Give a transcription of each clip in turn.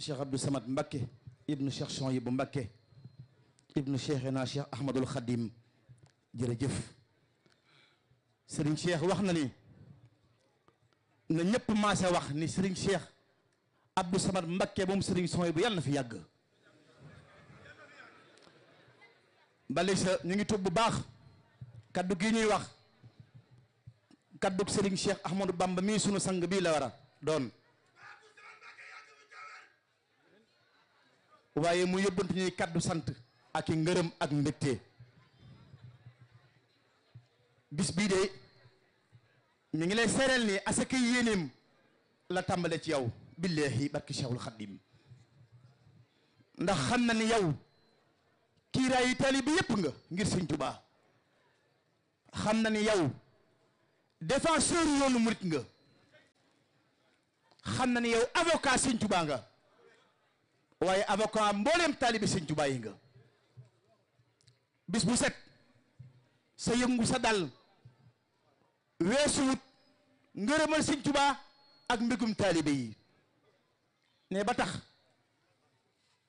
Cheikh Abdou Samad Mbacké ibnu Cheikh Souhaïbou Mbacké ibnu Cheikhina Cheikh Ahmadul Khadim jërëjëf Serigne Cheikh wax na ni na ñëpp maase wax ni Serigne Cheikh Abdou Samad Mbacké moom Serigne Souhaïbou yàlla na fi yàgg bale sa ñu ngi tudd bu baax kaddu gi ñuy wax kaddu Serigne Cheikh Ahmadou Bamba mii sunu sang bii la war a doon waaye mu yóbbantu ñuy kaddu sant ak i ngërëm ak mbégte bis bii de mi ngi lay seereel ni asaka yéeneem la tàmbale ci yow billahi barki Cheikhul Khadim ndax xam na ni yow kiiraayu taalibe bi yépp nga ngir Sëñ Tuubaa xam na ni yow défenseur yoonu murit nga xam na ni yow avocat Sëñ Tuubaa nga waaye avocat mbooleem taalibe Sëñ Tuubaa yi nga bis bu set sa yëngu sa dal weesuwut ngërëmal Sëñ Tuubaa ak mbégum taalibe yi ne ba tax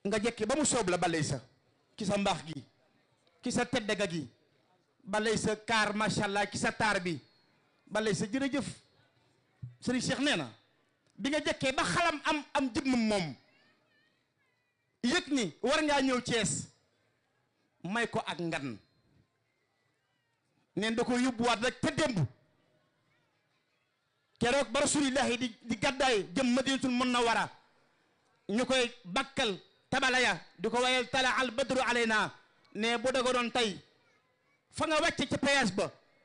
nga jekki ba mu soob la balay sa ci sa mbaax gi ci sa teddega gi balay sa kaar macha allah ci sa taar bi balay sa jërëjëf Sëriñ Cheikh nee na bi nga jekkee ba xalam am jëmmam moom yëg ni war ngaa ñëw Cees may ko ak ngan neen da ko yóbbuwaat rek te démb keroog ba rasulillahi di gàddaay jëm Madinatul Munawwara ñu koy bakkal tabalaya di ko wayal tala al badru alayna ne bu daga doon tey fa nga wàcce ci péage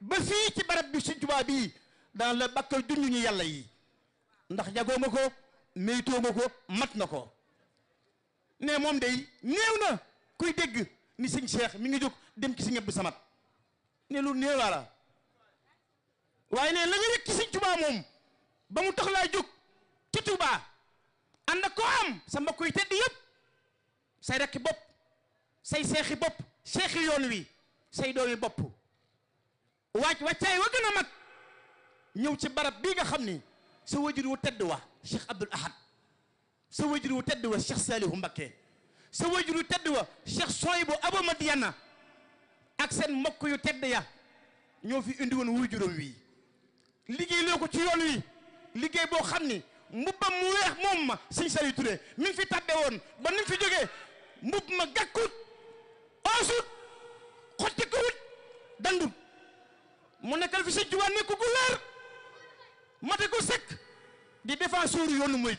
ba fii ci barab bi Sëñ Tuubaa bii daan la bakkal dundu ñu yàlla yi ndax jagoo nga ko meytoo nga ko mat na ko ne moom day néew na kuy dégg ni Sëñ Cheikh mi ngi jóg dem ci Sëñ Abdou Samad ne lu néewaa la waaye ne la nga yëg ci Sëñ Tuubaa moom ba mu tax laa jóg ci Tuubaa ànd ak koo am sa mbokk yi tedd yëpp say rekki bopp say seexi bopp seexi yoon wi say doomi bopp wàccaay wa gën a mag ñëw ci barab bii nga xam ni sa wajur wu tedd wa Cheikh Abdoul Ahad sa wajur wu tedd wa Cheikh Salihu Mbacké sa wajur wu tedd wa Cheikh Souhaïbou Abou Madiana ak seen mbokk yu tedd ya ñoo fi indi woon wajuram wi liggéey loo ko ci yoon wi liggéey boo xam ni mbubbam mu weex moom ma Sëñ Saliou Touré mi ngi fi tàbbe woon ba ni mu fi jógee mbubb ma gàkkut oosut xotti ko wut dandut mu nekkal fi Sëñ Tuubaa nekk gu leer mate ko sekk di défenseur yoonu murit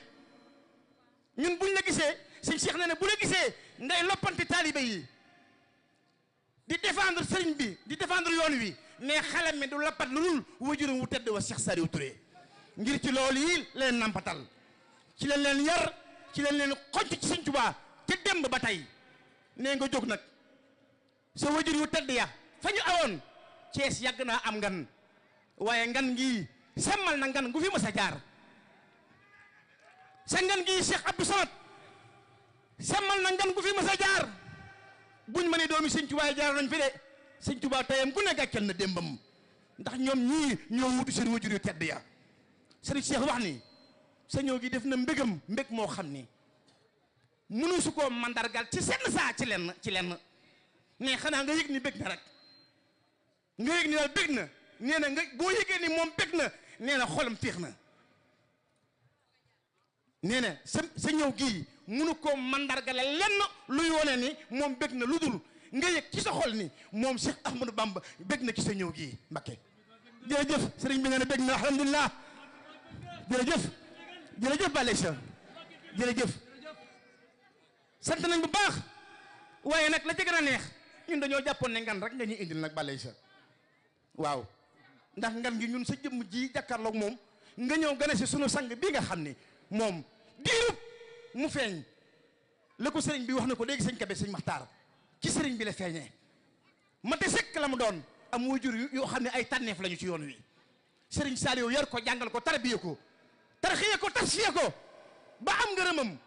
ñun buñ la gisee Sëñ Cheikh nee na bu la gisee ngay loppante taalibe yi di défendre sëriñ bi di défendre yoon wi ne xale mi du lappat lu dul wajuram wu tedd wa Cheikh Saliou Touré ngir ci loolu yi leen nampatal ci leen leen yar ci leen xonc ci Sëñ Tuubaa te démb ba tey nee nga jóg nag sa wajur yu tedd ya fa ñu awoon Cees yàgg naa am ngan waaye ngan gi semmal na ngan gu fi mës a jaar sa ngan gi Cheikh Abdou Samad semmal na ngan gu fi mës a jaar buñ ma ne doomi Sëñ Tuubaa jaar nañ fi de Sëñ Tuubaa tayam ku ne gàccal na démbam ndax ñoom ñii ñoo wutu seen wajur yu tedd ya Sëriñ Cheikh wax ni sa ñëw gi def na mbégam mbég moo xam ni mënu su koo mandargal ci senn saa ci lenn ne xanaa nga yëg ni bég na rek nga yëg ni daal bég na nee na nga boo yëgee ni moom bég na nee na xolam féex na nee na sa ñëw gii mënu koo mandargale lenn luy wone ni moom bég na lu dul nga yëg ci sa xol ni moom Cheikh Ahmadou Bamba bég na ci sa ñëw gii Mbacké jërëjëf sëriñ bi nee na bég na alhamdulilah jërëjëf Balla Aïssa jërëjëf sant nañ bu baax waaye nag la ca gën a neex ñun dañoo jàppoon ne ngan rek nga ñuy indil nag Balla Aïssa waaw ndax ngan gi ñun sa jëmm ji jàkkaarloog moom nga ñëw gane si sunu sang bi nga xam ni moom diirub mu feeñ la ko sëriñ bi wax na ko léegi sëñ Kabe sëñ Maxtaar ci sëriñ bi la feeñee mate sekk la mu doon am wajur yoo xam ne ay tànneef lañu ci yoon wi sëriñ Saliou yar ko jàngal ko tarbiye ko tarxiye ko tarsiye ko ba am ngërëmam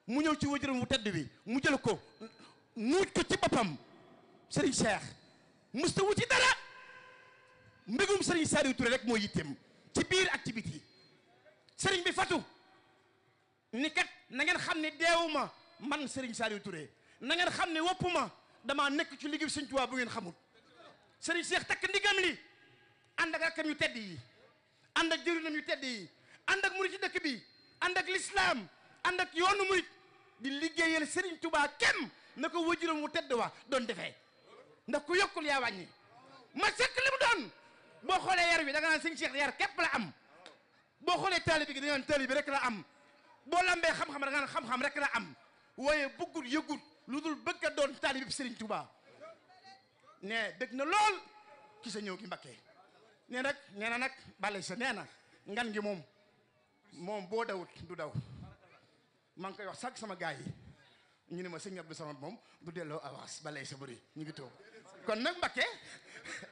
mu ñëw ci wajuram wu tedd bi mu jël ko nuuj ko ci boppam sëriñ Cheikh musta wuti dara mbégum sëriñ Saliou Touré rek moo yitteem ci biir ak ci biti sëriñ bi fatu ni kat na ngeen xam ne deewuma man Serigne Saliou Touré na ngeen xam ne woppuma damaa nekk ci liggéey Serigne Touba bu ngeen xamul Serigne Cheikh takk ndigam li ànd ak rakkam yu tedd yi ànd ak jëriñam yu tedd yi ànd ak murit ci dëkk bi ànd ak l'islam ànd ak yoonu murit di liggéeyal Serigne Touba kem na ko wajuram mu tedd wa doon defee ndax ku yokkul yaa wàññi ma sekk li mu doon boo xoolee yar wi da nga naan Serigne Cheikh yar képp la am boo xoolee taalibe gi da nga naan taalibe rek la am boo lambee xam-xam da nga naan xam-xam rek la am waaye bëggul yëgul lu dul bëgg a doon taalibe bi Serigne Touba ne dëgg na lool ki sa ñëw gi Mbakke nee nag nee na nag bale sa nee na ngan gi moom boo dawut du daw maa ngi koy wax sax sama gaay yi ñu ne ma sëñ Abdou Samad moom du delloo avance balay sa bëri ñu ngi toog kon nag Mbakke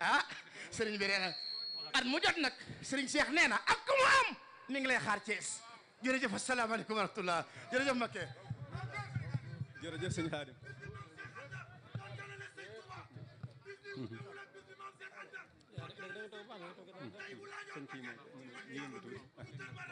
ah sëriñ bi nee na at mu jot nag sëriñ Cheikh nee na ak ku mu am mi ngi lay xaar Thiès jërëjëf asalaamaaleykum wa rahmatullah jërëjëf Mbakke jërëjëf sëñ Xaadim sëñ kii moom